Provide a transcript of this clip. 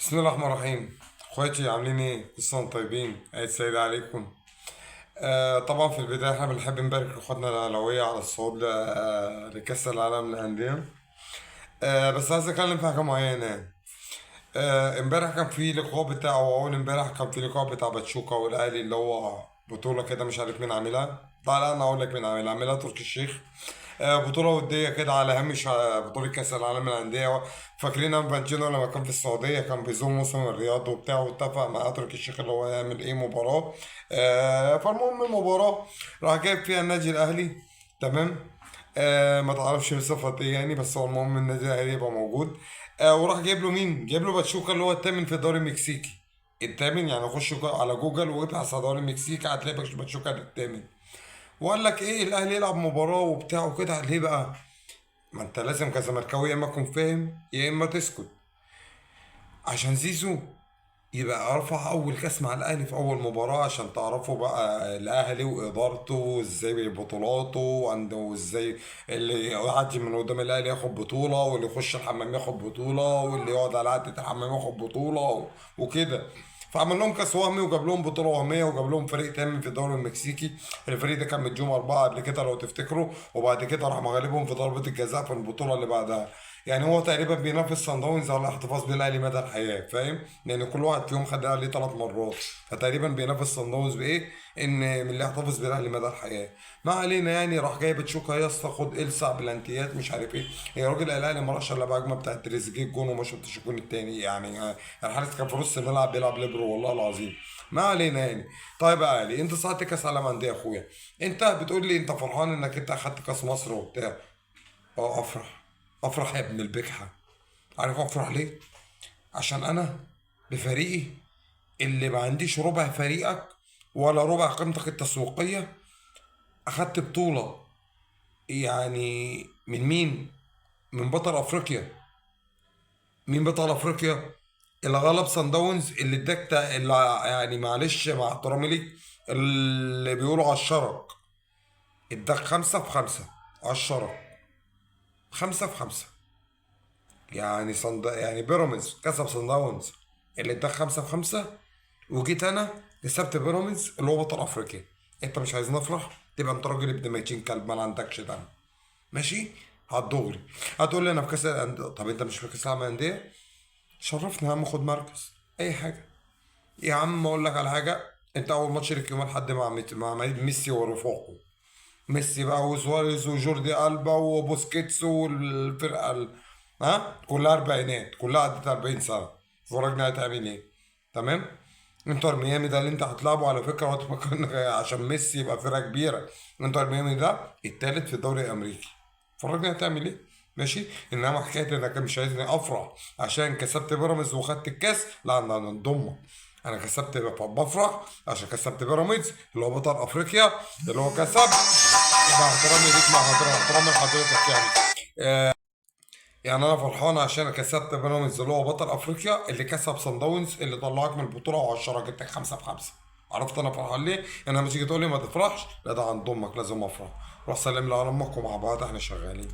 بسم الله الرحمن الرحيم. اخواتي عاملين ايه؟ كل سنة وانتم طيبين، عيد سعيد عليكم. طبعا في البداية احنا بنحب نبارك لاخواتنا الاهلاوية على الصعود لكاس العالم للاندية. بس عايز اتكلم في حاجة معينة يعني. امبارح كان في لقاء بتاع، او اول امبارح كان في لقاء بتاع باتشوكا والاهلي، اللي هو بطوله كده مش عارف مين عاملها. تعالى انا اقول لك مين عاملها، عاملها تركي الشيخ. بطولة ودية كده على هامش بطولة كأس العالم للأندية. فاكرين انفانتينو لما كان في السعودية كان بيزور موسم الرياض وبتاع، واتفق مع تركي الشيخ اللي هو يعمل ايه مباراة. فالمهم المباراة راح جايب فيها النادي الأهلي، تمام. ما تعرفش بصفة ايه يعني، بس هو المهم النادي الأهلي يبقى موجود. وراح جايب له مين؟ جايب له باتشوكا اللي هو الثامن في الدوري المكسيكي. الثامن يعني، خش على جوجل وابحث على الدوري المكسيكي هتلاقي باتشوكا الثامن. وقال لك ايه، الاهلي يلعب مباراة وبتاع وكده. ليه بقى؟ ما انت لازم كزملكاوي يا اما تكون فاهم يا اما تسكت. عشان زيزو يبقى رفع اول كاس مع الاهلي في اول مباراه، عشان تعرفوا بقى الاهلي وادارته وازاي بطولاته وعنده، وازاي اللي يعدي من قدام الاهلي ياخد بطوله، واللي يخش الحمام ياخد بطوله، واللي يقعد على قعدة الحمام ياخد بطوله وكده. فعمل لهم كاس وهمي وجاب لهم بطوله وهمية وجاب لهم فريق تاني في الدوري المكسيكي. الفريق ده كان مديهم 4 قبل كده لو تفتكروا، وبعد كده راح مغلبهم في ضربه الجزاء في البطولة اللي بعدها. يعني هو تقريبا بينافس صن داونز على الاحتفاظ بالاهلي مدى الحياة، فاهم؟ لان كل واحد فيهم خد الاهلي 3 مرات، فتقريبا بينافس صن داونز بايه؟ ان من اللي يحتفظ بالاهلي مدى الحياة. ما علينا يعني، راح جايب تشوكا يا اسطى، خد السع بلانتيات مش عارف ايه. يا راجل الاهلي ما راحش الا بهجمه بتاعت تريزيجيه الجون، وما شفتش الجون التاني يعني. الحارس كان في نص الملعب بيلعب ليبرو والله العظيم. ما علينا يعني. طيب يا اهلي، انت صعدت كاس عالم اندية يا اخويا، انت بتقول لي انت فرحان انك انت اخدت كاس مصر وبتاع. افرح، افرح يا ابن البجحه. عارف افرح ليه؟ عشان انا بفريقي اللي ما عنديش ربع فريقك ولا ربع قيمتك التسويقية، اخدت بطوله. يعني من مين؟ من بطل افريقيا. مين بطل افريقيا؟ اللي غلب صن داونز، اللي اداك اللي يعني معلش مع احترامي ليك، اللي بيقولوا على الشرك، اداك 5 في 5 على الشرك، 5 في 5. يعني يعني بيراميدز كسب صن داونز اللي اداك 5 في 5، وجيت انا كسبت بيراميدز اللي هو بطل افريقيا. انت مش عايز نفرح؟ تبقى انت راجل ابن 200 كلب ما عندكش دم. ماشي، هتدغري هتقول لي انا في كاس الأندية. طب انت مش في كاس العالم للاندية؟ شرفنا يا عم، خد مركز اي حاجة يا عم. اقول لك على حاجة، انت اول ماتش ليك يوم الاحد مع ميسي ورفاقه، ميسي بقى وسواريز وجوردي ألبا وبوسكيتس والفرقة ها كلها اربعينات، كلها عدت 40 سنة. فرجنا هتعمل ايه؟ تمام. انتر ميامي ده اللي انت هتلعبه على فكرة، وتفكر انك عشان ميسي يبقى فرقه كبيرة. انتر ميامي ده الثالث في الدوري الامريكي. فرجنا هتعمل ايه؟ ماشي. انما حكاية انك مش عايزني افرح عشان كسبت بيراميدز وخدت الكاس، لا انا انضم. انا كسبت بفرح عشان كسبت بيراميدز اللي هو بطل افريقيا اللي هو كسب. مع احترامي ليك، مع احترامي لحضرتك يعني، يعني انا فرحان عشان كسبت بيراميدز اللي هو بطل افريقيا، اللي كسب صن داونز اللي طلعك من البطولة وعشرة جبتك 5 في 5. عرفت انا فرحان ليه؟ انا لما تيجي تقول لي ما تفرحش، لا ده عند امك لازم افرح. روح سلم لي على امك ومع بعض احنا شغالين.